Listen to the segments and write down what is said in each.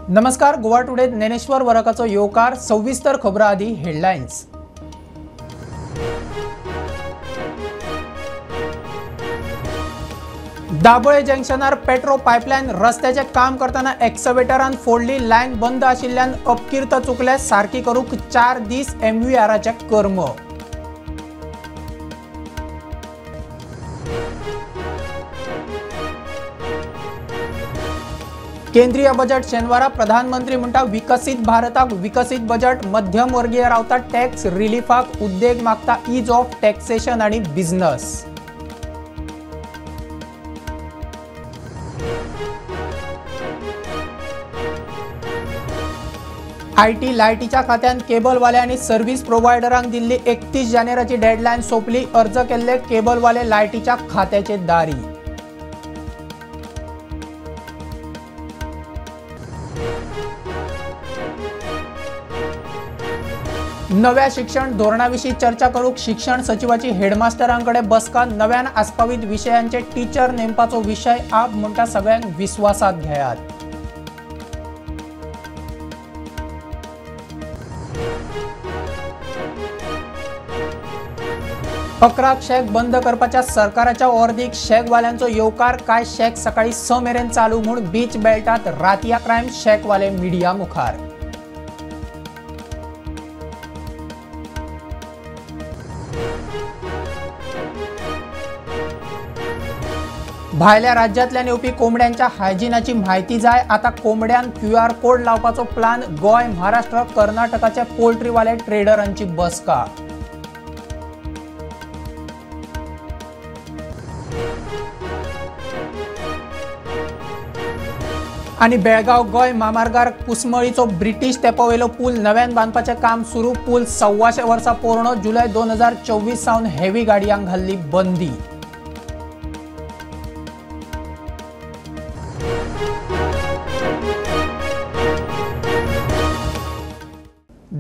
नमस्कार, गोवा टुडे ज्ञानेश्वर वरकाचो येवकार. सविस्तर खबरां आदी हेडलायन्स. दाबोळे जंक्शनार पेट्रो पायपलायन रस्त्याचे काम करतना एक्सवेटरान फोडली. लायन बंद आशिल्ल्यान अपकीर्त चुकले. सारकी करूंक 4 दीस एमव्हीआराचे कर्म. केंद्रीय बजेट शेनवारा. प्रधानमंत्री म्हणटा विकसीत भारताक विकसीत बजेट. मध्यमवर्गीय रावता टॅक्स रिलीफाक. उद्देग मागता is of taxation आनी बिझनस. IT लायटीच्या खात्यान केबलवाले आनी सर्व्हिस प्रोव्हायडरांक दिल्ली 31 जानेराची डेडलायन सोंपली. अर्ज केल्ले केबलवाले लायटीच्या खात्याचे दारी. नव्या शिक्षण धोरणाविशीं चर्चा करूंक शिक्षण सचिवाची हेडमास्टरांकडे बसका. नव्यान आस्पावीत विशयांचे टीचर नेमपाचो विशय. आप म्हणटा सगळ्यांक विस्वासात घेयात. अकराक शॅक बंद करपाच्या सरकाराच्या ऑर्दीक शॅकवाल्यांचो येवकार. काय शॅक सकाळी 6 मेरेन चालू म्हूण बीच बेल्टात रातया क्रायम. शॅकवाले मिडिया मुखार. भायल्या राज्यांतल्यान येवपी कोंबड्यांच्या हायजिनाची म्हायती जाय. आता कोंबड्यांक क्यूआर कोड लावपाचो प्लान. गोंय, महाराष्ट्र, कर्नाटकाचे पोल्ट्रीवाले ट्रेडरांची बसका. आनी बेळगांव गोंय म्हामार्गार कुसमळीचो ब्रिटीश तेंपावेलो पूल नव्यान बांदपाचें काम सुरू. पूल 125 वर्सां पोरणो. जुलय 2024 सावन हेवी गाडयांक घाल्ली बंदी.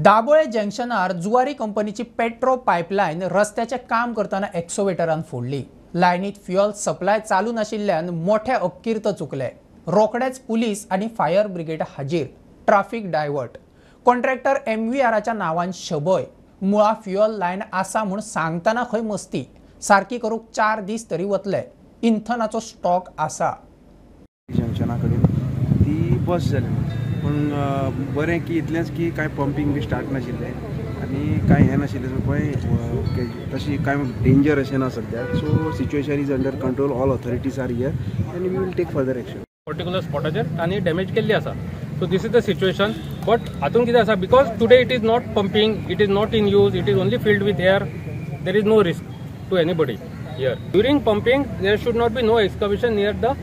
दाबोळे जंक्शनार जुवारी कंपनीची पेट्रो पायपलायन रस्त्याचें काम करतना एक्सोवेटरान फोडली. लायनीत फ्युअल सप्लाय चालू नाशिल्ल्यान मोठे अपकीर्त चुकले. रोखडेच पुलीस आनी फायर ब्रिगेड हाजीर. Traffic divert. कॉन्ट्रॅक्टर एमव्हीआराच्या नांवान शबय. मुळा फ्युअल लायन आसा म्हूण सांगतना खंय मस्ती. सारकी करूंक 4 दीस तरी वतले. इंधनाचो स्टॉक आसा. जंक्शना कडेन ती बस जाली. पूण बरें की इतलेंच की कांय पंपींग बी स्टार्ट नाशिल्लें आनी कांय हें नाशिल्लें पळय, तशी कांय डेंजर अशें ना सद्याक. So situation is under control. All authorities are here आनी we will take further action. Particular स्पॉटाचेर तांणी डॅमेज केल्ली आसा. So this is the situation. But हातून कितें आसा, because today it is not pumping, it is not in use, it is only filled with air. There is no risk to anybody here. During pumping there should not be no excavation near the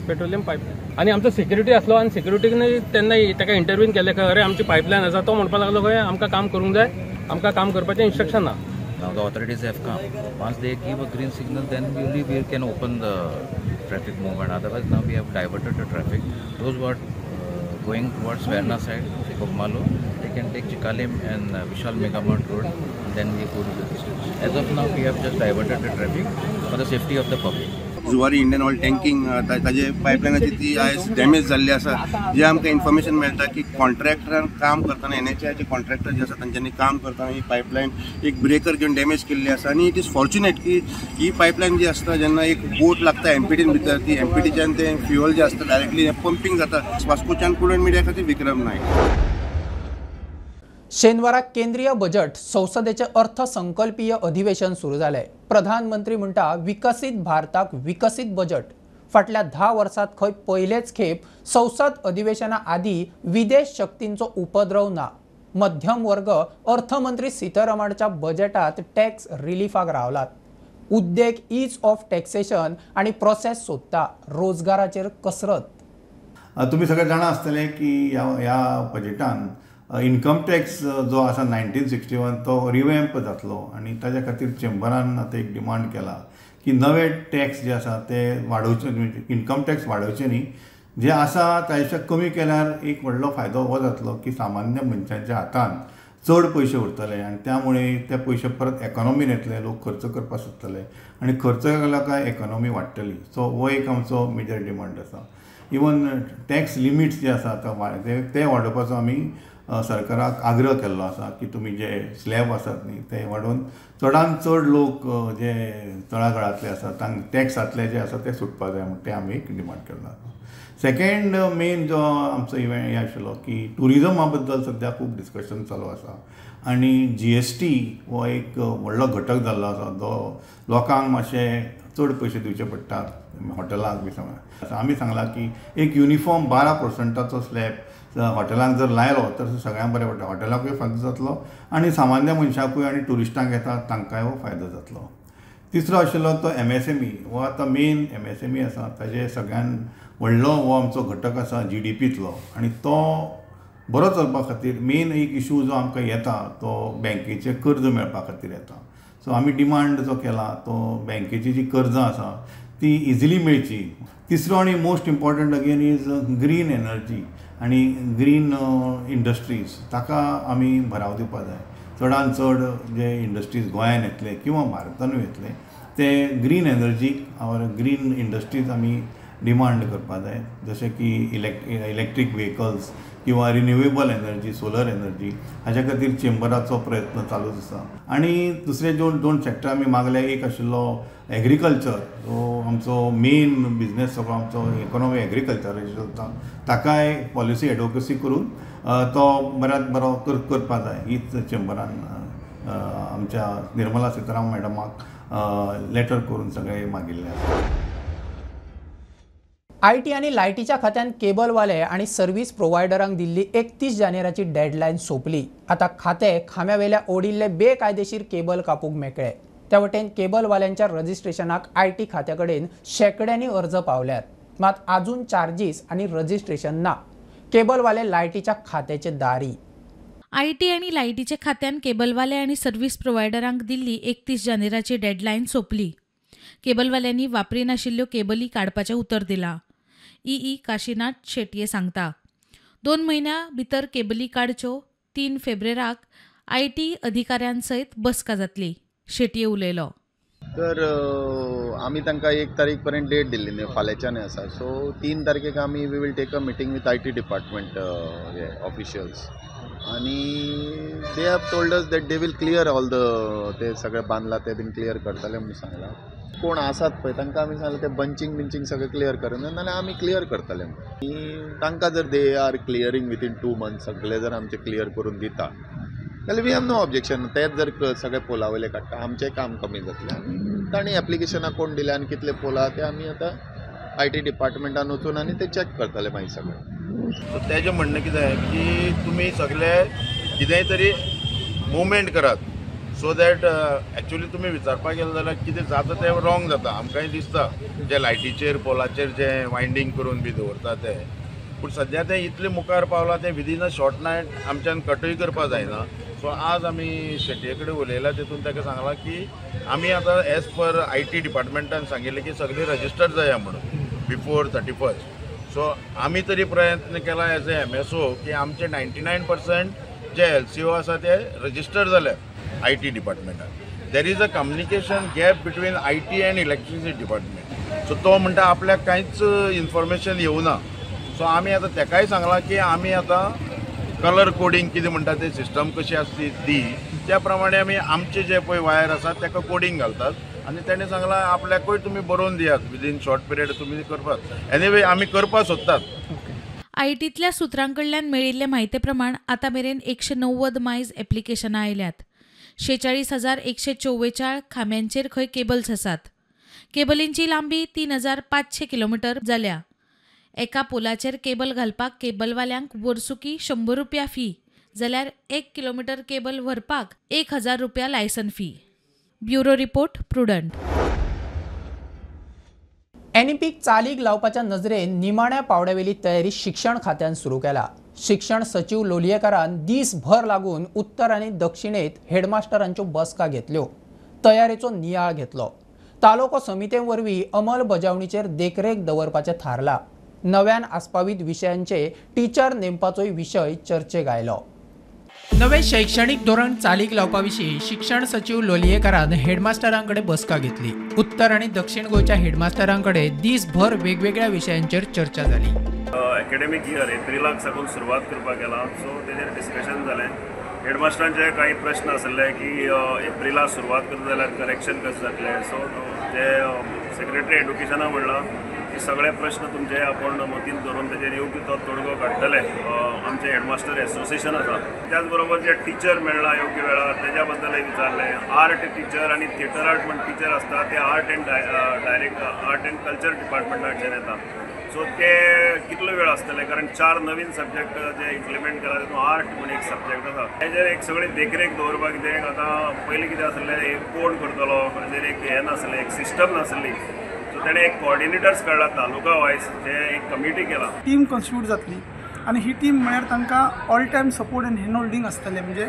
petroleum pipe. आनी आमचो security आसलो आनी सिक्युरिटीन तेन्ना ताका इंटरव्यून केलें खंय, अरे आमची पायपलायन आसा. तो म्हणपाक लागलो खंय आमकां काम करूंक जाय, आमकां काम करपाचें इन्स्ट्रक्शन ना. Now the authorities have come. Once they give a green signal, then only we can open the traffic movement. Otherwise, now we have diverted the traffic. Those who are going towards Verna side, Bogmalo, they can take Chikalim and Vishal Megamart Road, and then we go to the distance. As of now, we have just diverted the traffic for the safety of the public. Zuari Indian Oil tanking ताजे पायपलायनाची ती आयज damage जाल्ली आसा. जे आमकां information मेळटा की कॉन्ट्रॅक्टरान काम करतना, एनएचआयचे कॉन्ट्रॅक्टर जे आसा तांच्यांनी काम करतना ही पायपलायन एक ब्रेकर घेवन डॅमेज केल्ली आसा. आनी it is fortunate की ही पायपलायन जी आसता जेन्ना एक बोट लागता एमपीटीन भितर, ती एमपीटीच्यान तें फ्युअल जें आसता डायरेक्टली पंपींग जाता. वास्कोच्यान प्रुडंट मिडिया खातीर विक्रम नायक. शेनवारा केंद्रीय बजेट संसदेचे अर्थसंकल्पीय अधिवेशन सुरू जालें. प्रधानमंत्री म्हणटा विकसीत भारताक विकसीत बजेट. फाटल्या 10 वर्सांत खंय पयलेच खेप संसद अधिवेशना आदी विदेश शक्तींचो उपद्रव ना. मध्यम वर्ग अर्थमंत्री सीतारमणच्या बजेटात टॅक्स रिलीफाक रावलात. उद्देग is of taxation आनी प्रोसेस सोदता. रोजगाराचेर कसरत. तुमी सगळे जाणा आसतले की ह्या बजेटान इन्कम टॅक्स जो आसा 1961 तो रिवॅम्प जातलो आनी ताज्या खातीर चेंबरान आतां एक डिमांड केला की नवे टॅक्स जे आसा ते वाडोवचे, इन्कम टॅक्स वाडोवचे न्ही, जे आसा ताजे कमी केल्यार एक व्हडलो फायदो हो जातलो की सामान्य मनशांच्या हातान चड पयशे उरतले आनी त्यामुळे ते पयशे परत इकॉनॉमीन येतले, लोक खर्च करपाक सोदतले आनी खर्च केलो काय इकॉनॉमी वाडटली. सो हो एक आमचो मेजर डिमांड आसा. इवन टॅक्स लिमिट्स जे आसा आतां ते वाडोवपाचो आमी सरकाराक आग्रह केल्लो आसा की तुमी जे स्लॅब आसात न्ही ते वाडोवन चडान चड लोक जे तळागाळांतले आसा तांकां टॅक्सांतले जे आसा ते सुटपा जाय म्हूण ते आमी एक डिमांड केल्लो आसा. सेकेंड मेन जो आमचो इवेंट हे आशिल्लो की ट्युरिजमा बद्दल सद्या खूब डिस्कशन चालू आसा आनी GST हो एक व्हडलो घटक जाल्लो आसा जो लोकांक मातशे चड पयशे दिवचे पडटात हॉटेलांक बी सांगला. आमी सांगलां की एक युनिफॉर्म 12% स्लॅब हॉटेलांक जर लायलो तर सगळ्यांक बरें पडटा, हॉटेलाकूय फायदो जातलो आनी सामान्य मनशाकूय आनी ट्युरिस्टांक येता तांकांय हो फायदो जातलो. तिसरो आशिल्लो तो MSME हो आतां मेन MSME आसा ताजे सगळ्यान व्हडलो हो आमचो घटक आसा GDPंतलो आनी तो बरो चलपा खातीर मेन एक इशू जो आमकां येता तो बँकेचें कर्ज मेळपा खातीर येता. सो आमी डिमांड जो केला तो बँकेची जी कर्जां आसा ती इजिली मेळची. तिसरो आनी most important again is green energy आनी ग्रीन इंडस्ट्रीज ताका आमी भराव दिवपा जाय. चडान चड जे इंडस्ट्रीज गोंयान येतले किंवा भारतानूय येतले ते green energy or green industries आमी डिमांड करपा जाय, जशें की इलेक्ट्रीक व्हेकल्स किंवा रिन्युएबल एनर्जी, सोलर एनर्जी हाज्या खातीर चेंबराचो प्रयत्न चालूच आसा. आनी दुसरे दोन सेक्टर आमी मागले, एक आशिल्लो एग्रीकल्चर जो आमचो मेन बिजनेस सगळो आमचो इकोनॉमी एग्रीकल्चराचेर चलता ताकाय पॉलिसी एडवोकसी करून तो बऱ्यांत बरो करपा जाय. हीच चेंबरान आमच्या निर्मला सीताराम मॅडमाक लेटर करून सगळें मागिल्लें आसा. IT आनी लायटीच्या खात्यान केबलवाले आनी सर्व्हिस प्रोव्हायडरांक दिल्ली 31 जानेराची डेडलायन सोंपली. आतां खातें खांब्यावेल्या ओडिल्ले बेकायदेशीर केबल कापूंक मेकळे. त्या वटेन केबलवाल्यांच्या रजिस्ट्रेशनाक IT खात्या कडेन शेंकड्यांनी अर्ज पावल्यात, मात आजून चार्जीस आनी रजिस्ट्रेशन ना. केबलवाले लायटीच्या खात्याचे दारी. IT आनी लायटीच्या खात्यान केबलवाले आनी सर्व्हिस प्रोव्हायडरांक दिल्ली 31 जानेराची डेडलायन सोंपली. केबलवाल्यांनी वापरिनाशिल्ल्यो केबली काडपाचें उतर दिलां. ई काशीनाथ शेटये सांगता 2 म्हयन्या भितर केबली काडच्यो. 3 फेब्रेराक IT अधिकाऱ्यांसयत बसका जातली. शेटये उलयलो. तर आमी तांकां 1 तारीख पर्यंत डेट दिल्ली न्ही, फाल्यांच्यान आसा. सो 3 तारखेक आमी we will take a meeting with IT department officials आनी they have told us that they will clear all the ते सगळे बांदला ते बीन क्लियर करतले म्हणून सांगलां. कोण आसात पळय तांकां आमी सांगलें ते बंचींग बिंचींग सगळें क्लियर करून नाल्यार आमी क्लियर करतले. आनी तांकां जर they are clearing within 2 months सगळे जर आमचे क्लियर करून दिता जाल्यार we have no objection. तेच जर सगळे पोला वयले काडटा आमचें काम कमी जातलें. आनी तांणी एप्लिकेशनां कोण दिल्या आनी कितले पोला ते आमी आतां IT डिपार्टमेंटान वचून आनी ते चॅक करतले मागीर सगळें. सो तेजें म्हणणें कितें की तुमी सगळे कितेंय तरी मुवमेंट करात सो that actually तुमी विचारपाक गेले जाल्यार कितें जाता तें रॉंग जाता. आमकांय दिसता जे लायटीचेर पोलाचेर जे वायंडींग करून बी दवरता ते, पूण सद्या तें इतलें मुखार पावलां तें विदीन अ शॉर्ट नायट आमच्यान कटूय करपाक जायना. सो आज आमी शेटये कडेन उलयला तेतून ताका सांगलां की आमी आतां एज पर IT डिपार्टमेंटान सांगिल्लें की सगळीं रजिस्टर्ड जाया म्हणून बिफोर 31. सो आमी तरी प्रयत्न केला एज ए MSO की आमचे 99% जे LCO आसा ते रजिस्टर्ड जाले IT डिपार्टमेंटान. There is a communication gap between IT and electricity department. So तो म्हणटा आपल्याक कांयच इन्फॉर्मेशन येवना. सो आमी आतां तेकाय सांगलां की आमी आतां कलर कोडींग कितें म्हणटा ते सिस्टम कशी आसती ती त्या प्रमाणे आमी आमचे जे पळय वायर आसा ताका कोडींग घालतात आनी तेणें सांगलां आपल्याकूय तुमी बरोवन दियात विदीन शॉर्ट पिरियड तुमी करपाक. एनिवे आमी करपाक सोदतात. आयटींतल्या सुत्रां कडल्यान मेळिल्ले म्हायती प्रमाण आतां मेरेन 190 मायज एप्लिकेशनां आयल्यात. 46,144 खांब्यांचेर खंय केबल्स आसात. केबलींची लांबी 3,500 किलोमिटर जाल्या. एका पोलाचेर केबल घालपाक केबलवाल्यांक वर्सुकी 100 रुपया फी जाल्यार 1 किलोमिटर केबल व्हरपाक 1,000 रुपया licence fee. Bureau report, Prudent. एनईपीक चालीक लावपाच्या नजरेन निमाण्या पावड्यावेली तयारी शिक्षण खात्यान सुरू केला. शिक्षण सचिव लोलयेकारान दीसभर लागून उत्तर आनी दक्षिणेत हेडमास्टरांच्यो बसका घेतल्यो, तयारेचो नियाळ घेतलो. तालुको समिते वरवीं अंमलबजावणीचेर देखरेख दवरपाचें थारला. नव्यान आस्पावीत विशयांचे टीचर नेमपाचोय विशय चर्चेक आयलो. नवे शैक्षणिक धोरण चालीक लावपा विशीं शिक्षण सचीव लोलयेकारान हेडमास्टरां कडेन बसका घेतली. उत्तर आनी दक्षिण गोंयच्या हेडमास्टरां कडेन दीसभर वेगवेगळ्या विशयांचेर चर्चा जाली. एकेडमीक इयर एप्रिलाक साकून सुरवात करपाक गेला, सो तेजेर डिस्कशन जालें. हेडमास्टरांचे काही प्रश्न आसले की एप्रिलाक सुरवात करता जाल्यार करेक्शन कशें जातलें. सो ते सेक्रेटरी एड्युकेशना म्हणलां की सगळे प्रश्न तुमचे आपूण मतींत धरून तेजेर योग्य तो तोडगो काडटले. आमचें हेडमास्टर एसोसिएशन आसा, त्याच बरोबर जे टिचर मेळ्ळा योग्य वेळार तेज्या बद्दलय विचारलें. आर्ट टिचर आनी थिएटर आर्ट म्हण टिचर आसता ते art and direct art and culture डिपार्टमेंटाचेर येता. सो ते कितलो वेळ आसतले, कारण 4 नवीन सब्जेक्ट जे इम्प्लिमेंट केला तितून आर्ट म्हण एक सब्जेक्ट आसा, तेजेर एक सगळी देखरेख दवरपाक कितें आतां पयलीं कितें आसलें एक कोण करतलो हाजेर एक हें नासलें, एक सिस्टम नासली. सो तेणें एक कोऑर्डिनेटर्स काडला तालुका वायज, जे एक कमिटी केला. टीम कॉन्स्टिट्यूट जातली आनी ही टीम म्हळ्यार तांकां all time support and hand holding आसतलें. म्हणजे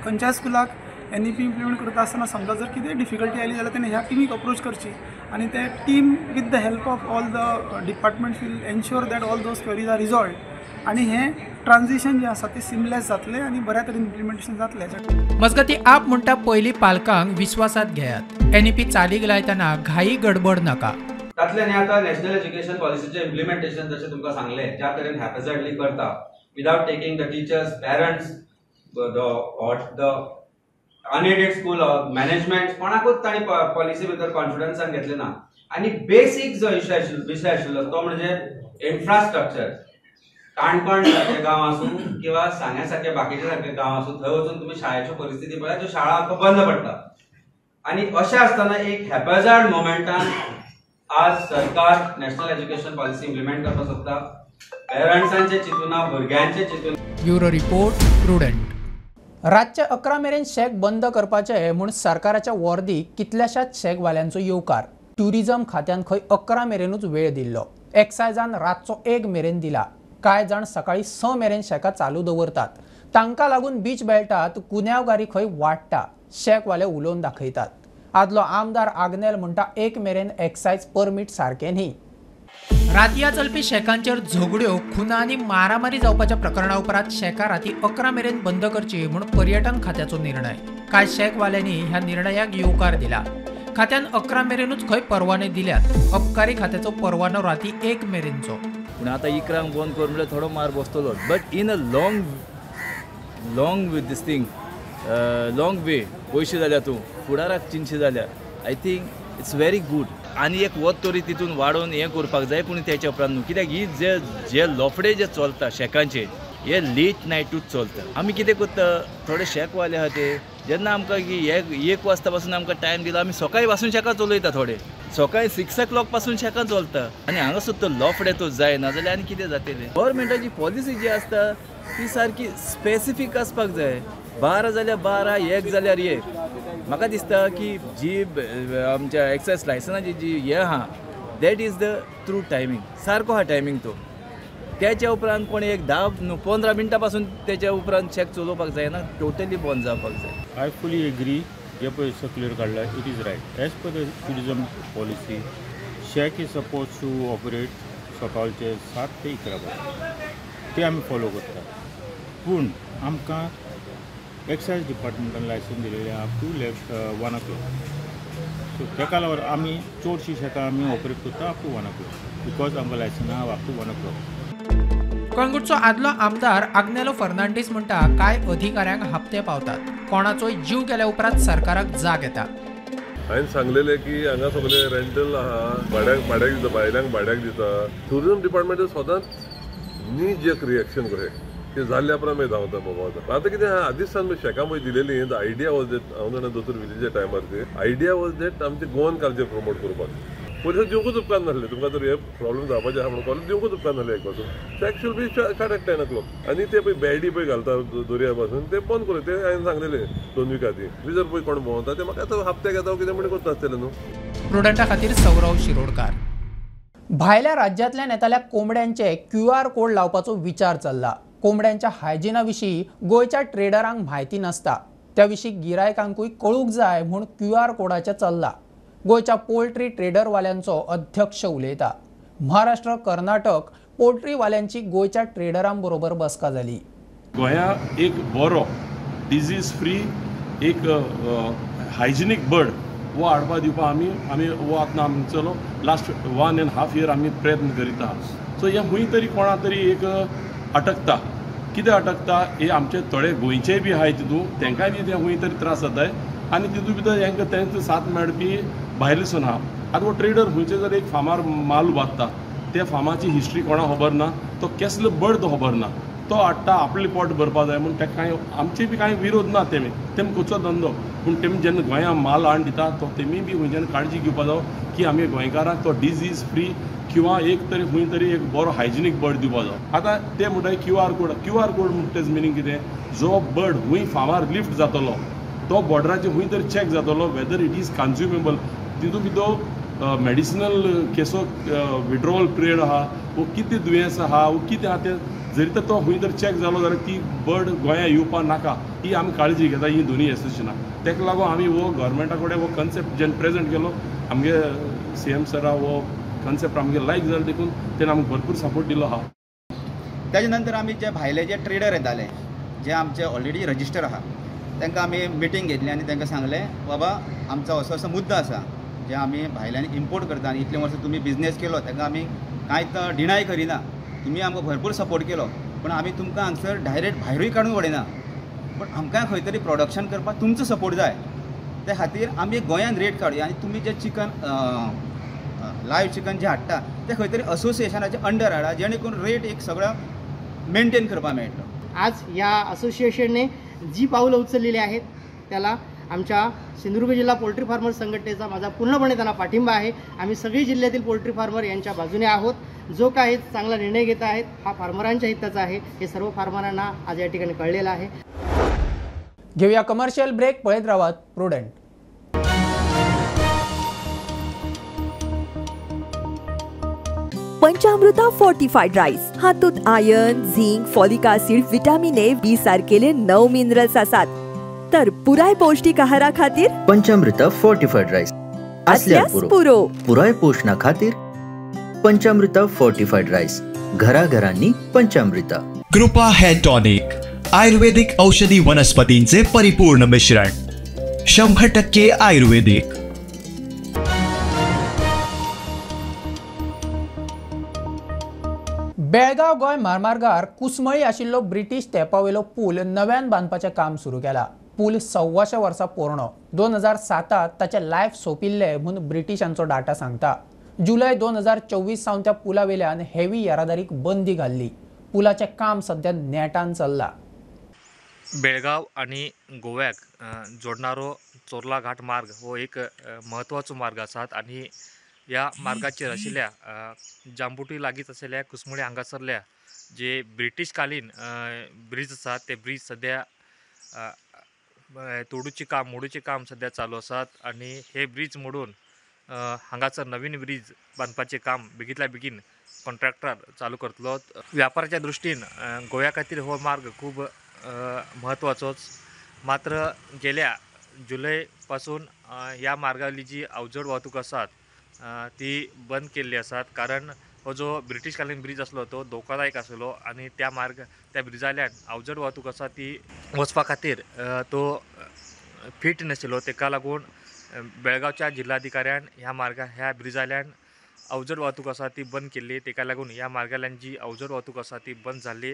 खंयच्याय स्कुलाक NEP implement करता आसतना समजा जर कितें डिफिकल्टी आयली जाल्यार तेणें ह्या टिमीक अप्रोच करची आनी ते team with the help of all the departments will ensure that all those queries are resolved आनी हें ट्रान्जिशन जें आसा तें सिमलेस जातलें आनी बऱ्या तरेन इम्प्लिमेंटेशन जातलें. मजगतीं आप म्हणटा पयलीं पालकांक विस्वासांत घेयात, NEP चालीक लायतना घाई गडबड नाका. तातल्यान आतां नॅशनल एज्युकेशन पॉलिसीचें इम्प्लिमेंटेशन जशें तुमकां सांगलें ज्या तरेन हॅपहॅझर्डली करता without taking the teachers, parents, the unaided school management, कोणाकूच तांणी पॉलिसी भितर कॉन्फिडन्सान घेतलें ना. आनी बेसीक जो विशय आशिल्लो तो म्हणजे इन्फ्रास्ट्रक्चर. काणकोण सारके गांव आसूं किंवा सांग्या सारके बाकीचे सारके गांव आसूं, थंय वचून तुमी शाळेच्यो परिस्थिती पळयात, ज्यो शाळा आमकां बंद पडटा. आनी अशें आसतना एक हॅपहॅझर्ड मोमेंटान आज सरकार नॅशनल एज्युकेशन पॉलिसी इम्प्लिमेंट करपाक सोदता. पेरंट्सांचे चिंतूना, भुरग्यांचे चिंतूना. Bureau report, Prudent. रातचे 11 मेरेन शॅक बंद करपाचे म्हूण सरकाराच्या वर्दी कितल्याशाच शॅकवाल्यांचो येवकार. ट्युरिझम खात्यान खंय 11 मेरेनूच वेळ दिल्लो, एक्सायजान रातचो 1 मेरेन दिला. कांय जाण सकाळी 6 मेरेन शॅकां चालू दवरतात, तांकां लागून बीच बेल्टात गुन्यांवगारी खंय वाडटा, शॅकवाले उलोवन दाखयतात. आदलो आमदार आग्नेल म्हणटा 1 मेरेन एक्सायज परमीट सारकें न्ही. रातया चलपी शॅकांचेर झगड्यो, खुना आनी मारामारी जावपाच्या प्रकरणा उपरांत शॅकां राती 11 मेरेन बंद करची म्हूण पर्यटन खात्याचो निर्णय. कांय शॅकवाल्यांनी ह्या निर्णयाक येवकार दिला. खात्यान 11 मेरेनूच खंय परवाने दिल्यात. अबकारी खात्याचो परवानो राती 1 मेरेनचो. पूण आतां 11 बंद कर म्हणल्यार थोडो मार बसतलो, but in a long long with this thing long way पयशे जाल्यार तूं फुडाराक चिंतशे जाल्यार I think it's very good. आनी एक वत तरी तितून वाडोवन हें करपाक जाय. पूण तेच्या उपरांत न्हू, कित्याक ही जे जे लोफडे जे चलता शॅकांचे हे लेट नायटूच चलता. आमी कितें करता, थोडे शॅकवाले आहा ते जेन्ना आमकां की 1 वाजता पासून आमकां टायम दिला, आमी सकाळीं पासून शॅकां चलयता. थोडे सकाळीं 6 o'clock पासून शॅकां चलता आनी हांगासर तो लोफडे तो जायना जाल्यार आनी कितें जातलें. गव्हर्मेंटाची पॉलिसी जी आसता ती सारकी स्पेसिफीक आसपाक जाय. 12 जाल्यार 12, 1 जाल्यार 1. म्हाका दिसता की जी आमच्या एक्सायज लायसनाची जी हें आहा that is the true timing, सारको आहा टायमींग तो. त्याच्या उपरांत कोण एक 10-15 मिनटां पासून त्याच्या उपरांत चॅक चलोवपाक जायना, टोटली बंद जावपाक जाय. I fully agree जे पळय सर्क्युलर काडला it is right. As per the tourism policy shack is suppose to operate सकाळचे 7 ते 11 पर्यंत, ते आमी फॉलो करतात. पूण आमकां एक्सायज डिपार्टमेंटान लायसन्स दिलेलें अप टू 1 o'clock. सो तेका लागून आमी चडशीं शॅकां आमी ऑपरेट करता अप टू 1 o'clock because आमकां लायसन्स आहा अप टू 1 o'clock. कळंगूटचो आदलो आमदार आग्नेलो फर्नांडीस म्हणटा कांय अधिकाऱ्यांक हप्ते पावतात, कोणाचोय जीव गेल्या उपरांत सरकाराक जाग येता. हांवें सांगलेलें की हांगा सगळे रेंटल आहा, भाड्याक भाड्याक दिता, भायल्यांक भाड्याक दिता. ट्युरिजम डिपार्टमेंट सदांच नी जर्क रिएक्शन कशें की जाल्ल्या उपरांत मागीर धांवता बाबा. आतां कितें आहा, आदींच सावन शॅकां पळय दिलेली the idea was that, हांव जाणा दोतोर विलीच्या टायमार ती आयडिया वॉज that आमचे गोवन कल्चर प्रमोट करपाक. पयलीं दिवंकूच उपकार नासलें तुमकां, तर हे प्रॉब्लम जावपाचें आहा म्हणून कॉलेज दिवंकूच उपकार नासलें एक पासून. Shack should be start at 10 o'clock. आनी ते पळय बेडी पळय घालता दर्या पासून ते बंद करूं, ते हांवें सांगलेलें 2 वीक आदीं. जर पळय कोण भोंवता ते म्हाका आतां हप्त्याक येता कितें म्हणून करता आसतलें न्हू. प्रुडंटा खातीर सौरव शिरोडकार. भायल्या राज्यांतल्यान येताल्या कोंबड्यांचे QR code लावपाचो विचार चल्ला. कोंबड्यांच्या हायजिना विशीं गोंयच्या ट्रेडरांक म्हायती नासता, त्या विशीं गिरायकांकूय कळूंक जाय म्हूण QR कोडाचें चल्ला. गोंयच्या पोल्ट्री ट्रेडरवाल्यांचो अध्यक्ष उलयता. महाराष्ट्र, कर्नाटक पोल्ट्रीवाल्यांची गोंयच्या ट्रेडरांबरोबर बसका जाली. गोंया एक बरो डिजीज फ्री एक हायजिनीक बर्ड वो हाडपा दिवपा आमी आमी वो आतां आमचो लास्ट 1.5 इयर आमी प्रयत्न करीत आहा. सो हें खूंय तरी कोणा तरी एक अटकता, कितें अटकता हे आमचे थोडे गोंयचे बी आहाय तितून तेंकांय बी तें खूंय तरी त्रास जाताय आनी तितून भितर हेंकां तेंचो साथ मेळपी भायले सून आहा. आतां हो ट्रेडर खंयचे जर एक फार्मार माल उबारता त्या फार्माची हिस्ट्री कोणाक खबर ना, तो केसलो बर्ड तो खबर ना, तो हाडटा आपलें पोट भरपा जाय म्हूण ताका कांय आमचे बी कांय विरोध ना. तेमी तेमी खंयचो धंदो पूण तेमी जेन्ना गोंया माल हाडून दिता तो तेमी बी खंयच्यान काळजी घेवपा जावो की आमी गोंयकारांक तो डिजीज फ्री किंवा एक तरी खंय तरी एक बरो हायजिनीक बर्ड दिवपा जावो. आतां ते म्हणटा क्यूआर कोड, क्यूआर कोड म्हणटा तेजो मिनींग कितें, जो बर्ड खंय फार्मार लिफ्ट जातलो तो बॉर्डराचेर खंय तरी चॅक जातलो वेदर it is कन्ज्युमेबल. तितून भितर मेडिसिनल केसो विड्रॉवल पिरियड आहा वो कितें दुयेंस आहा वो कितें आहा तें जरी तर तो खंय तर चॅक जालो जाल्यार ती बर्ड गोंया येवपा नाका, ही आमी काळजी घेता ही दोनूय एसोसिएशनां. ताका लागून आमी हो गव्हर्मेंटा कडेन हो कन्सेप्ट जेन्ना प्रेजेंट केलो आमगे सीएम सरा हो कन्सेप्ट आमगे लायक जालो देखून तेणें आमकां भरपूर सपोर्ट दिलो आहा. ताजे नंतर आमी जे भायले जे ट्रेडर येताले जे आमचे ऑलरेडी रजिस्टर आहा तांकां आमी मिटींग घेतली आनी तांकां सांगलें बाबा आमचो असो असो मुद्दो आसा जे आमी भायल्यान इम्पोर्ट करता आनी इतले वर्सां तुमी बिजनेस केलो ताका आमी कांयच डिनाय करिना, तुमी आमकां भरपूर सपोर्ट केलो पूण आमी तुमकां हांगसर डायरेक्ट भायरूय काडून उडयना, पूण आमकां खंय तरी प्रोडक्शन करपाक तुमचो सपोर्ट जाय. ते खातीर आमी गोंयान रेट काडुया आनी तुमी जे चिकन लायव चिकन जे हाडटा ते खंय तरी असोसिएशनाचे अंडर हाडा जेणे करून रेट एक सगळो मेनटेन करपाक मेळटलो. आज ह्या असोसिएशनने जी पावलं उचललेली आहेत त्याला आमच्या सिंधुदुर्ग जिल्हा पोल्ट्री फार्मर संघटनेचा माझा पूर्णपणे त्यांना पाठिंबा आहे. आम्ही सगळे जिल्ह्यातील पोल्ट्री फार्मर यांच्या बाजूने आहोत. जो काही चांगला निर्णय घेत आहेत हा फार्मरांच्या हिताचा आहे हे सर्व फार्मरांना आज या ठिकाणी कळलेलं आहे. घेऊया कमर्शियल ब्रेक. पळयत रावात प्रुडंट. पंचामृता फोर्टिफाईड राईस हातूंत iron, zinc, folic acid, vitamin A, B सारकेले 9 मिनरल्स आसात. तर पुराय पौष्टिक आहारा खातीर पंचामृता फोर्टिफाईड राईस असल्यास पुरो. पुराय पोषणा खातीर पंचामृता फोर्टिफाईड राईस घराघरांनी पंचामृता. कृपा हेअर टॉनिक आयुर्वेदिक औषधी वनस्पतींचे परिपूर्ण मिश्रण, 100% आयुर्वेदिक. बेळगांव गोंय म्हामार्गार कुसमळी आशिल्लो ब्रिटीश तेंपावेलो पूल नव्यान बांदपाचें काम सुरू केलां. पूल 125 वर्सां पोरणो. 2007 ताचें लायफ सोंपिल्लें म्हूण ब्रिटिशांचो डाटा सांगता. जुलय 2024 सावन त्या पुला वेल्यान हेवी येरादारीक बंदी घाल्ली. पुलाचें काम सध्या नेटान चल्लां. बेळगांव आनी गोव्याक जोडणारो चोर्ला घाट मार्ग हो एक म्हत्वाचो मार्ग आसात आनी ह्या मार्गाचेर आशिल्ल्या जांबुटी लागींच आशिल्ल्या कुसमुळे हांगासरल्या जे ब्रिटीशकालीन ब्रिज आसात ते ब्रिज सद्या तोडूचें काम मोडूचें काम सद्या चालू आसात आनी हे ब्रिज मोडून हांगासर नवीन ब्रिज बांदपाचें काम बेगींतल्या बेगीन कॉन्ट्रॅक्टर चालू करतलो. व्यापाराच्या दृश्टीन गोव्या खातीर हो मार्ग खूब म्हत्वाचोच. मात्र गेल्या जुलय पासून ह्या मार्गावयली जी अवजड वाहतूक आसात ती बंद केल्ली आसात, कारण हो जो ब्रिटीशकालीन ब्रिज आसलो तो धोकादायक आसलो आनी त्या मार्ग त्या ब्रिजांतल्यान अवजड वाहतूक आसा ती वचपा खातीर तो फिट नाशिल्लो. ताका लागून बेळगांवच्या जिल्हाधिकाऱ्यान ह्या मार्गा ह्या ब्रिजांतल्यान अवजड वाहतूक आसा ती बंद केल्ली. ताका लागून ह्या मार्गांतल्यान जी अवजड वाहतूक आसा ती बंद जाल्ली.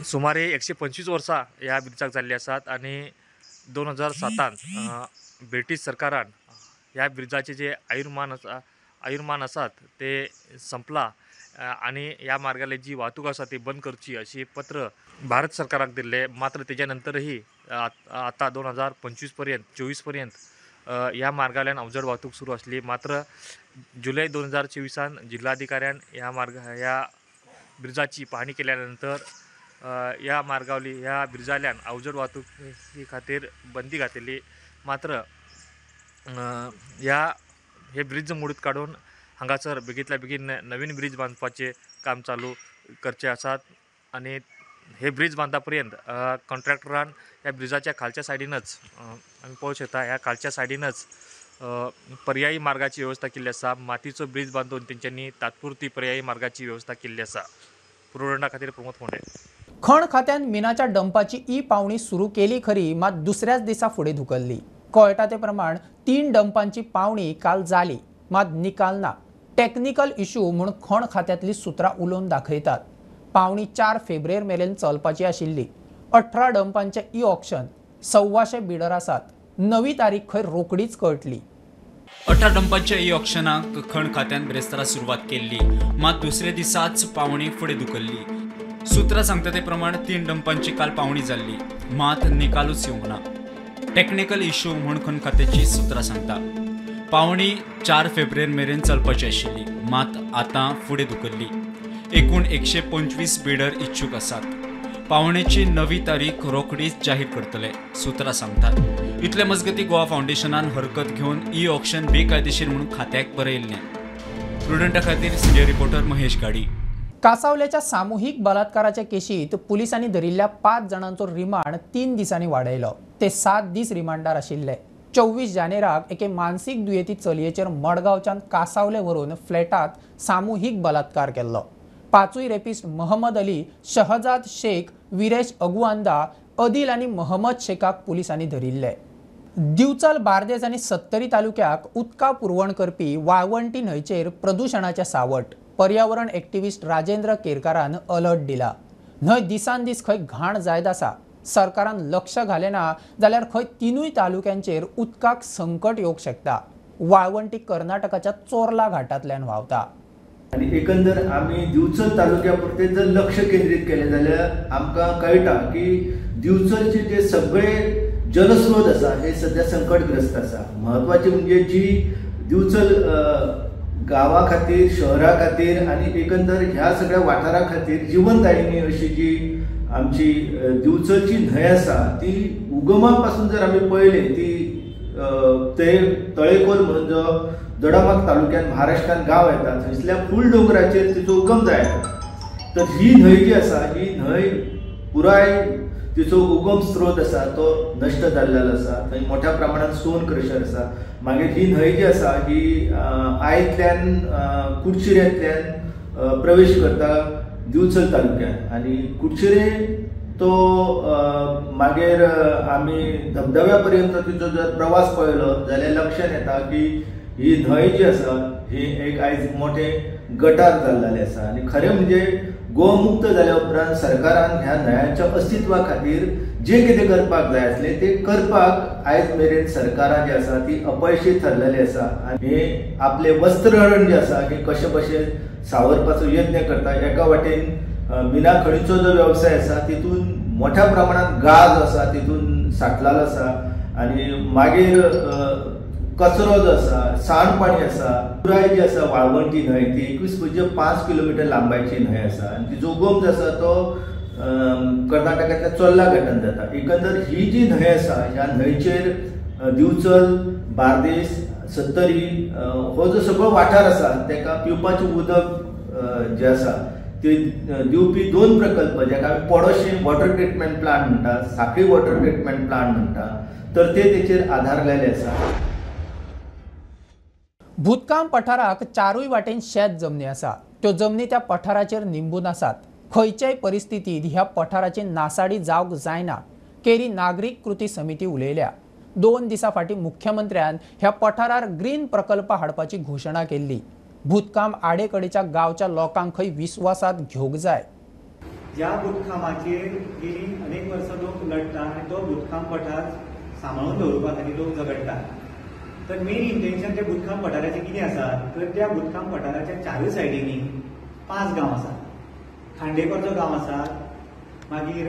सुमारे 125 वर्सां ह्या ब्रिजाक जाल्ली आसात आनी 2007 ब्रिटीश सरकारान ह्या ब्रिजाचे जे आयुर्मान आसात ते संपला आनी ह्या मार्गाले जी वाहतूक आसा ती बंद करची अशी पत्र भारत सरकाराक दिल्ले. मात्र तेच्या नंतरही आतां 2025 पर्यंत 24 पर्यंत ह्या मार्गांतल्यान अवजड वाहतूक सुरू आसली. मात्र जुलय 2024 जिल्हाधिकाऱ्यान ह्या मार्ग ह्या ब्रिजाची पाहणी केल्या नंतर ह्या मार्गावली ह्या ब्रिजांतल्यान अवजड वाहतुकी खातीर बंदी घातली. मात्र ह्या हे ब्रिज मोडीत काडून हांगासर बेगींतल्या बेगीन नवीन ब्रिज बांदपाचें काम चालू करचें आसात आनी हे ब्रिज बांदता पर्यंत कॉन्ट्रॅक्टरान ह्या ब्रिजाच्या खालच्या सायडीनच आमी पळोवंक शकता ह्या खालच्या सायडीनच पर्यायी मार्गाची वेवस्था केल्ली आसा. मातीचो ब्रिज बांदून तेंच्यांनी तात्पुरती पर्यायी मार्गाची वेवस्था केल्ली आसा. प्रुडंटा खातीर प्रमोद फोंडे. खण खात्यान मिनाच्या डंपाची ई पावणी सुरू केली खरी, मात दुसऱ्याच दिसा फुडें धुकल्ली. कळटा ते प्रमाण 3 डंपांची पावणी काल जाली, मात निकाल ना. टेक्निकल इश्यू म्हूण खण खात्यांतली सुत्रां उलोवन दाखयतात. पावणी 4 फेब्रुवारी मेरेन चलपाची आशिल्ली. 18 डंपांचे ई ऑक्शन, 125 बिडर आसात. नवी तारीख खंय रोकडीच कळटली. 18 डंपांच्या ई ऑक्शनाक खण खात्यान बिरेस्तारा सुरवात केल्ली, मात दुसरे दिसाच पावणी फुडें धुकल्ली. सुत्रां सांगता ते प्रमाण 3 डंपांची काल पावणी जाल्ली, मात निकालूच येवंक ना. टेक्निकल इश्यू म्हूण खण खात्याची सुत्रां सांगता. पावणी 4 फेब्रुवारी मेरेन चलपाची आशिल्ली, मात आतां फुडें धुकल्ली. एकूण 125 बिडर इच्छूक आसात. पावणेची नवी तारीख रोखडीच जाहीर करतले, सुत्रां सांगतात. इतले मजगती गोवा फावंडेशनान हरकत घेवन ई ऑक्शन बेकायदेशीर म्हणून खात्याक बरयल्लें. प्रुडंटा खातीर सिनियर रिपोर्टर महेश गाडी. कासावल्याच्या सामुहीक बलात्काराच्या केशीत पुलिसांनी धरिल्ल्या 5 जाणांचो रिमांड 3 दिसांनी वाडयलो. ते 7 दीस रिमांडार आशिल्ले. 24 जानेराक एके मानसीक दुयेंती चलयेचेर मडगांवच्यान कासावले व्हरून फ्लॅटात सामुहीक बलात्कार केल्लो. 5 रेपिस्ट मोहम्मद अली, शहजाद शेख, विरेश अगुआंदा, अदिल आनी मोहम्मद शेखाक पुलिसांनी धरिल्ले. दिवचल, बार्देस आनी सत्तरी तालुक्याक उदका पुरवण करपी वाळवंटी न्हंयचेर प्रदुशणाचें सावट. पर्यावरण एक्टिविस्ट राजेंद्र केरकारान अलर्ट दिला. न्हंय दिसान दीस खंय घाण जायत आसा. सरकारान लक्ष घालें ना जाल्यार खंय 3 तालुक्यांचेर उदकाक संकट येवंक शकता. वाळवंटी कर्नाटकाच्या चोर्ला घाटांतल्यान व्हांवता. आनी एकंदर आमी दिवचल तालुक्या पुरतें जर लक्ष केंद्रीत केलें जाल्यार आमकां कळटा की दिवचलचे जे सगळे जलस्रोत आसा हे सद्या संकटग्रस्त आसा. म्हत्वाचें म्हणजे जी दिवचल गांवा खातीर, शहरा खातीर आनी एकंदर ह्या सगळ्या वाठारा खातीर जिवनदायिनी अशी जी आमची दिवचलची न्हंय आसा ती उगमा पासून जर आमी पळयली ती ते तळेकोल म्हणून जो दोडामार्ग तालुक्यान महाराष्ट्रान गांव येता थंयसल्या फूल दोंगराचेर तिचो उगम जायता. तर ही न्हंय जी आसा ही न्हंय पुराय तिचो उगम स्रोत आसा तो नश्ट जाल्लेलो आसा. थंय मोठ्या प्रमाणान स्टोन क्रशर आसा. मागीर ही न्हंय जी आसा ही आयतल्यान कुडचिऱ्यांतल्यान प्रवेश करता दिवचल तालुक्यान आनी कुडचिरे तो मागीर आमी धबधब्या पर्यंत तिचो जर प्रवास पळयलो जाल्यार लक्षांत येता की ही न्हंय जी आसा ही एक आयज मोठें गटार जाल्लेलें आसा. आनी खरें म्हणजे गोवा मुक्त जाल्या उपरांत सरकारान ह्या न्हंयांच्या अस्तित्वा खातीर जे कितें करपाक जाय आसलें तें करपाक आयज मेरेन सरकारां जी आसा ती अपयशी ठरलेली आसा. आनी हे आपलें वस्त्रहरण जें आसा हें कशें बशें सावरपाचो यत्न करता. एका वाटेन मिना खणीचो जो वेवसाय आसा तितून मोठ्या प्रमाणांत गाळ जो आसा तितून साठलेलो आसा आनी मागीर कचरो जो आसा, सांडपाणी आसा, पुराय जी आसा वाळवंटी न्हंय ती 21.5 किलोमिटर लांबायची न्हंय आसा आनी तिचो उगम जो आसा तो कर्नाटकांतल्या चोर्ला घाटान जाता. एकंदर ही जी न्हंय आसा ह्या न्हंयचेर दिवचल, बार्देस, सत्तरी हो जो सगळो वाठार आसा ताका पिवपाचें उदक जें आसा ते दिवपी 2 प्रकल्प जाका आमी पडोशी वॉटर ट्रिटमेंट प्लांट म्हणटा, साखळी वॉटर ट्रिटमेंट प्लांट म्हणटा, तर ते तेचेर आधारलेले आसा. भूतकाम पठाराक 4 वाटेन शेत जमनी आसा. त्यो जमनी त्या पठाराचेर निंबून आसात. खंयच्याय परिस्थितीत ह्या पठाराची नासाडी जावंक जायना, केरी नागरीक कृती समिती उलयल्या. 2 दिसां फाटीं मुख्यमंत्र्यान ह्या पठारार ग्रीन प्रकल्प हाडपाची घोशणा केल्ली. भूतकाम आडेकडेच्या गांवच्या लोकांक खंय विस्वासांत घेवंक जाय. ज्या भूतकामाचेर गेली अनेक वर्सां लोक लढटा आनी तो भूतकाम पठार सांबाळून दवरपा खातीर लोक झगडटा. तर मेन इंटेन्शन त्या भूतकाम पठाराचें कितें आसा तर त्या भूतकाम पठाराच्या 4 सायडींनी 5 गांव आसा. खांडेकरचो गांव आसा, मागीर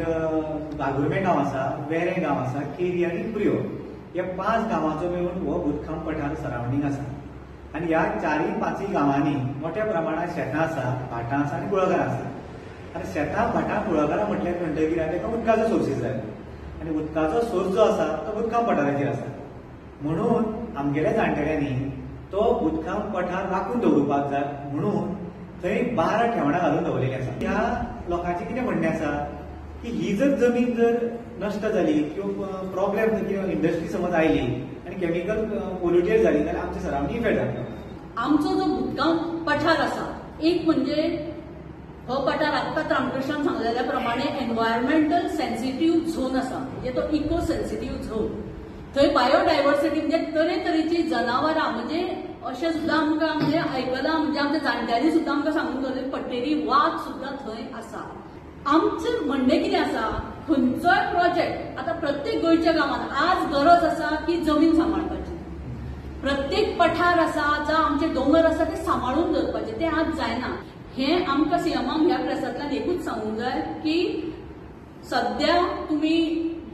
वाघुर्मे गांव आसा, वेरें गांव आसा, केरी आनी प्रियो. ह्या 5 गांवांचो मेळून हो भूतकाम पठार सरावंडींग आसा आनी ह्या 4-5 गांवांनी मोठ्या प्रमाणात शेतां आसा, भाटां आसा आनी कुळागरां आसा. आनी शेतां, भाटां, कुळागरां म्हटल्यार म्हणटकीर ताका उदकाचो सोर्सीस जाय आनी उदकाचो सोर्स जो आसा तो भूतकाम पठाराचेर आसा. म्हणून आमगेल्या जाणटेल्यांनी तो भूतकाम पठार राखून दवरपाक जाय म्हणून थंय 12 ठेवणां घालून दवरलेली आसा. ह्या लोकांचें कितें म्हणणें आसा की ही जर जमीन जर नश्ट जाली किंवा प्रॉब्लेम किंवा इंडस्ट्री समज आयली आनी केमिकल पोल्युटेड जाली जाल्यार आमचे सरावंडींग इफेक्ट जातलो. आमचो जो भूतकाम पठार आसा एक म्हणजे हो पठार आत्ताच रामकृष्णान सांगलेल्या प्रमाणे एनवायरमेंटल सेन्सिटीव झोन आसा, म्हणजे तो इको सेन्सिटीव झोन. थंय बायोडायवर्सिटी म्हणजे तरेतरेची जनावरां, म्हणजे अशें सुद्दां आमकां म्हणजे आयकलां, म्हणजे आमच्या जाणट्यांनी सुद्दां आमकां सांगून दवरलें पट्टेरी वाग सुद्दां थंय आसा. आमचें म्हणणें कितें आसा, खंयचोय प्रोजेक्ट आतां प्रत्येक गोंयच्या गांवांत आज गरज आसा की जमीन सांबाळपाची, प्रत्येक पठार आसा जावं आमचे दोंगर आसा ते सांबाळून दवरपाचे, ते आज जायना. हें आमकां सीएमाक ह्या प्रेसांतल्यान एकूच सांगूंक जाय की सद्या तुमी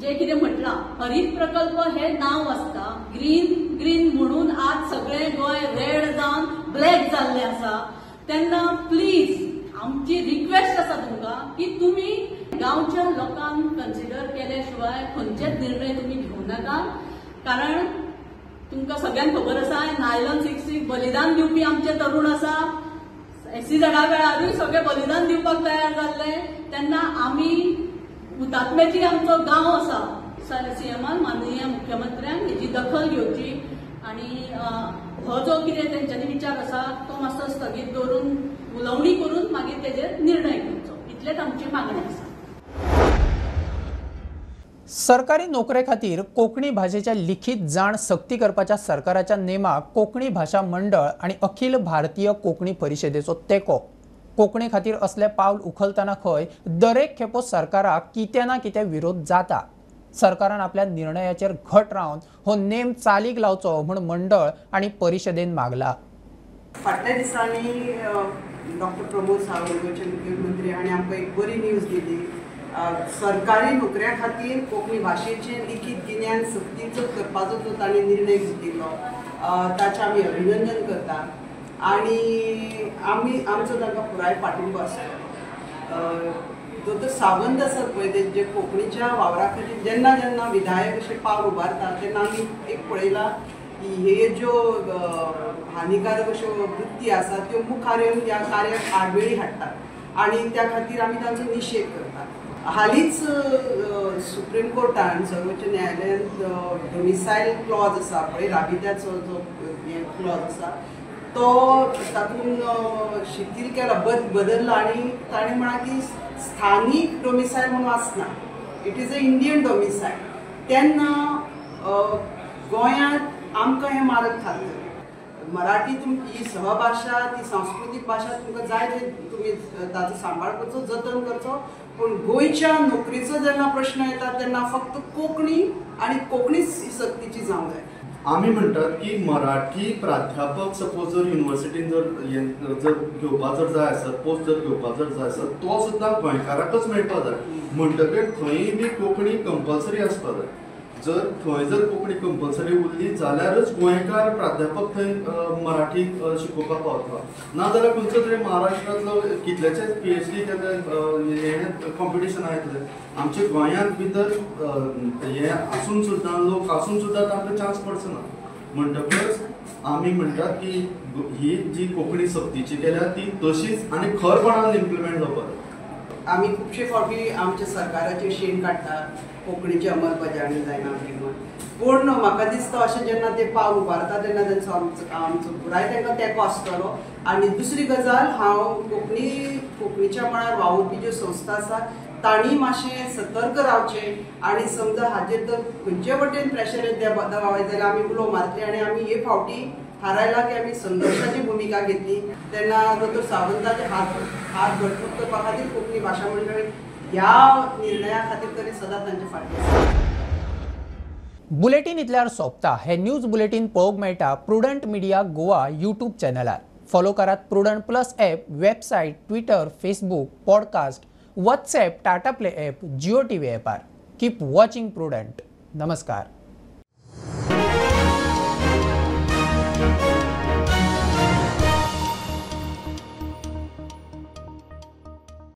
जे कितें म्हटलां हरीत प्रकल्प हे नांव आसता, ग्रीन ग्रीन म्हणून आज सगळें गोंय रेड जावन ब्लॅक जाल्लें आसा. तेन्ना प्लीज आमची रिक्वेस्ट आसा तुमकां की तुमी गांवच्या लोकांक कन्सिडर केल्या शिवाय खंयचेच निर्णय तुमी घेवं नाका, कारण तुमकां सगळ्यांक खबर आसा नायलन 6 बलिदान दिवपी आमचे तरुण आसा, एसईझेडा वेळारूय सगळे बलिदान दिवपाक तयार जाल्ले. तेन्ना आमी हुतात्म्याची आमचो गांव आसा, सीएमान माननीय मुख्यमंत्र्यान हेची दखल घेवची आनी हो जो कितें तेंच्यांनी विचार आसा तो मातसो स्थगीत दवरून उलोवणी करून मागीर तेजेर निर्णय घेवचो, इतलेंच आमची मागणी आसा. सरकारी नोकरे खातीर कोंकणी भाशेच्या लिखीत जाण सक्ती करपाच्या सरकाराच्या नेमाक कोंकणी भाशा मंडळ आनी अखिल भारतीय कोंकणी परिशदेचो तेंको. कोंकणी खातीर असले पावल उखलतना खंय दरेक खेपो सरकाराक कितें ना कितें विरोध जाता. सरकारान आपल्या निर्णयाचेर घट रावन हो नेम चालीक लावचो म्हूण मंडळ आनी परिशदेन मागला. फाटल्या दिसांनी डॉक्टर प्रमोद सावंत गोंयचे मुख्यमंत्री हांणी आमकां एक बरी न्यूज दिली. सरकारी नोकऱ्यां खातीर कोंकणी भाशेचें लिखीत गिन्यान सक्तीचो करपाचो जो तांणी निर्णय घेतिल्लो ताचें आमी अभिनंदन करता आनी आमी आमचो तांकां पुराय पाठिंबो आसतलो. दोतोर सावंत आसात पळय ते जे कोंकणीच्या वावरा खातीर जेन्ना जेन्ना विधायक अशें पावल उबारता तेन्ना आमी एक पळयलां की हे ज्यो हानिकारक अश्यो वृत्ती आसा त्यो मुखार येवन ह्या कार्याक आडमेळी हाडटात आनी त्या खातीर आमी तांचो निशेध करतात. हालींच सुप्रीम कोर्टान सर्वोच्च न्यायालयान डोमिसायल क्लॉज आसा पळय, राबित्याचो जो क्लॉज आसा तो तातूंत शिथील केला, बदलला आनी ताणें म्हळां की स्थानीक डोमिसायल म्हणून आसना, it is a Indian domicile. तेन्ना गोंयांत आमकां हें मारक थारतलें. मराठी ही सहभाशा, ती सांस्कृतीक भाशा तुमकां जाय ते तुमी ताचो सांबाळ करचो, जतन करचो, पूण गोंयच्या नोकरीचो जेन्ना प्रश्न येता तेन्ना फक्त कोंकणी आनी कोंकणीच सक्तीची जावंक जाय. आमी म्हणटात की मराठी प्राध्यापक सपोज जर युनिवर्सिटीन जर घेवपा जर जाय आसत, पोस्ट जर घेवपा जर जाय आसत, तो सुद्दां गोंयकाराकच मेळपा जाय. म्हणटकीर थंय बी कोंकणी कंपल्सरी आसपा जाय. जर थंय जर कोंकणी कंपल्सरी उरली जाल्यारच गोंयकार प्राध्यापक थंय मराठी शिकोवपाक पावतलो, ना जाल्यार खंयचो तरी महाराष्ट्रांतलो कितलेशेच PhD केल्ले हें कॉम्पिटिशनां येतलें. आमच्या गोंयांत भितर हें आसून सुद्दां लोक आसून सुद्दां तांकां चान्स पडचो ना. म्हणटकच आमी म्हणटात की ही जी कोंकणी सक्तीची केल्या ती तशीच आनी खरपणान इम्प्लिमेंट जावपाक जाय. आमी खुबशे फावटी आमच्या सरकाराचेर शेण काडटा कोंकणीची अंमलबजावणी जायना बी म्हूण, पूण म्हाका दिसता अशें जेन्ना ते पावल उबारता तेन्ना तेंचो आमचो पुराय तांकां तेंको आसतलो. आनी दुसरी गजाल, हांव कोंकणीच्या मळार वावुरपी ज्यो संस्था आसा तांणी मातशें सतर्क रावचें आनी समजा हाजेर जर खंयचे वटेन प्रेशर येत दबाव येत जाल्यार आमी उलो मारतले. आनी आमी हे फावटी थारायलां की आमी संघर्शाची भुमिका घेतली तेन्ना दोतोर सावंताचे हात घटमूट करपा खातीर कोंकणी भाशा मंडळ ह्या निर्णया खातीर तरी सदांच तांचे फाटल्यान आसा. बुलेटीन इतल्यार सोंपता. हे न्यूज बुलेटीन पळोवंक मेळटा प्रुडंट मिडिया गोवा यूट्यूब चॅनलार. फॉलो करात Prudent plus app, website, Twitter, Facebook, podcast, WhatsApp, Tata Play app, Jio TV ॲपार. Keep watching prudent. नमस्कार.